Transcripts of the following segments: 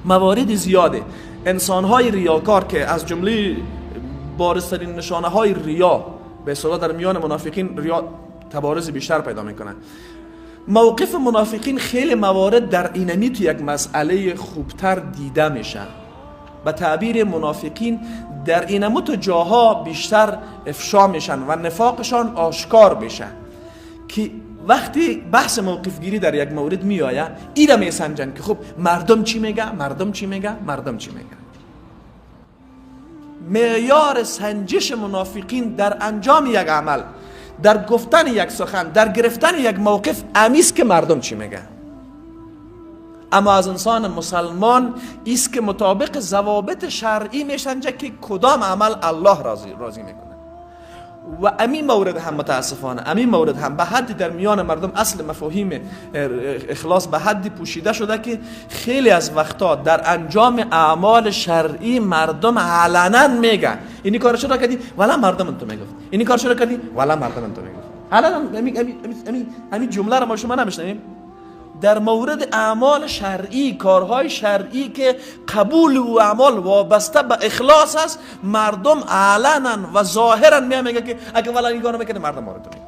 موارد زیاده انسانهای ریاکار که از جمله بارزترین نشانه های ریا به اصطلاح در میان منافقین ریا تبارز بیشتر پیدا میکنه. موقف منافقین خیلی موارد در اینمی تو یک مسئله خوبتر دیده میشه. به تعبیر منافقین در اینمو تو جاها بیشتر افشا میشن و نفاقشان آشکار میشه که وقتی بحث موقف گیری در یک مورد میآید، ایره میسنجن که خب مردم چی میگه، مردم چی میگه، مردم چی میگه. معیار سنجش منافقین در انجام یک عمل، در گفتن یک سخن، در گرفتن یک موقف امیست که مردم چی میگه. اما از انسان مسلمان ایست که مطابق ضوابط شرعی میسنجه که کدام عمل الله راضی میکنه. و امین مورد هم متاسفانه امین مورد هم به حدی در میان مردم اصل مفاهیم اخلاص به حدی پوشیده شده که خیلی از وقتا در انجام اعمال شرعی مردم علنا میگن اینی کار چرا کردی؟ ولی مردم تو میگفت. اینی کار چرا کردی؟ ولی مردم تو میگفت. علنا امی جمله رو ما شما نمیشنویم در مورد اعمال شرعی، کارهای شرعی که قبول و اعمال وابسته به اخلاص است، مردم علنا و ظاهرا میگه که اگه والا این کارو میکنه مردم مارو میگه.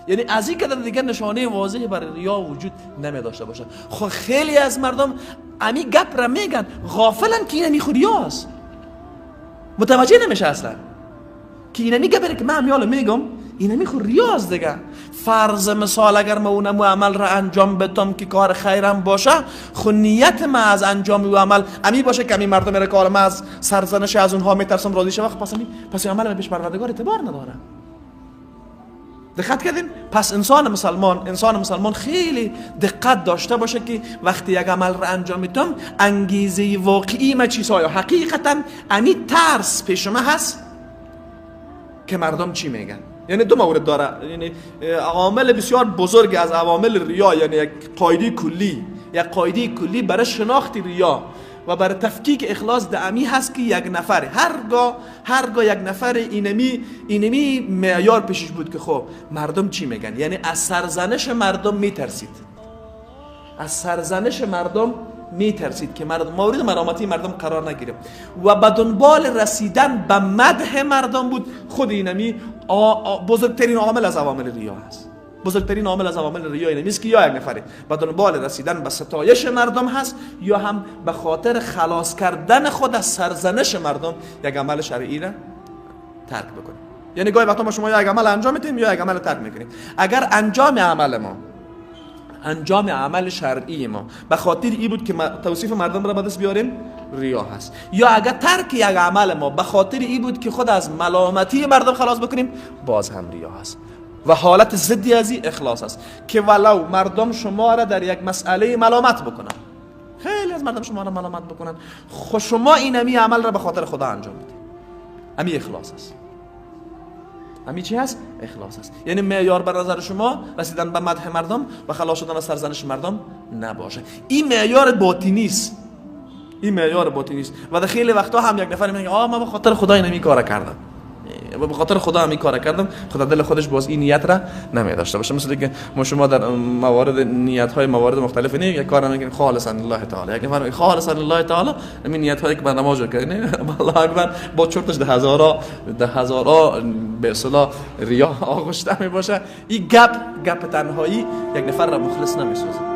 یعنی از این که دیگه نشانه واضح بر ریا وجود نمی داشته باشه. خب خیلی از مردم امی گپ را میگن، غافلن که اینمی خو ریاست، متوجه نمیشه اصلا که اینمی گپ که من همیاله میگم اینمی خو ریاست دیگه. فرض مثال اگر ما اونمو عمل را انجام بدم که کار خیرم باشه، خو نیت ما از انجام او عمل امی باشه که امی مردم را کار ما از سرزنش از اونها میترسم راضی شه، پس این عمل من پیش پروردگار اعتبار نداره. دقت کردین؟ پس انسان مسلمان خیلی دقت داشته باشه که وقتی یک عمل را انجام میدم انگیزه واقعی ما چیست، آیا حقیقتا امی ترس پیش ما هست که مردم چی میگن. یعنی دو مورد داره، یعنی عامل بسیار بزرگ از عوامل ریا، یعنی یک قاعده کلی، یک قاعده کلی برای شناخت ریا و برای تفکیک اخلاص دعمی هست که یک نفر هرگاه یک نفر اینمی معیار پیشش بود که خب مردم چی میگن، یعنی از سرزنش مردم میترسید، از سرزنش مردم میترسید که مردم مورد مرامتی مردم قرار نگیره و به دنبال رسیدن به مدح مردم بود. خود اینمی بزرگترین عامل از عوامل ریا هست. بزرگترین عامل از عوامل ریا اینمی است که یا یک نفری به دنبال رسیدن به ستایش مردم هست یا هم به خاطر خلاص کردن خود از سرزنش مردم یک عمل شرعی را ترک بکنه. یعنی گاهی وقتا ما شما یا یک عمل انجام میدیم یا یک عمل ترک میکنیم. اگر انجام عمل ما، انجام عمل شرعی ما به خاطر ای بود که توصیف مردم را به دست بیاریم، ریا هست. یا اگر ترک یک عمل ما به خاطر ای بود که خود از ملامتی مردم خلاص بکنیم، باز هم ریا هست. و حالت ضدی از این اخلاص است که ولو مردم شما را در یک مسئله ملامت بکنن، خیلی از مردم شما را ملامت بکنن، خب شما اینمی عمل را به خاطر خدا انجام بدید، امی اخلاص است. امی چی هست؟ اخلاص است. یعنی معیار بر نظر شما رسیدن به مدح مردم و خلاص شدن از سرزنش مردم نباشه. این معیار باطنی است. این معیار باطنی است. و در خیلی وقتا هم یک نفر میگه آ من به خاطر خدا اینمی کار کردم، و به خاطر خدا همین کار کردم، خدا دل خودش باز این نیت را نمی داشته باشه. مثل که ما شما در موارد نیت های موارد مختلف نه یک کار نمیگیم خالصا لله تعالی، یک نفر خالصا لله تعالی همین نیت هایی که بر نماز کردن الله اکبر با چرتش ده هزارا به اصطلاح ریا آغشته می باشه. این گپ تنهایی یک نفر را مخلص نمیسازه.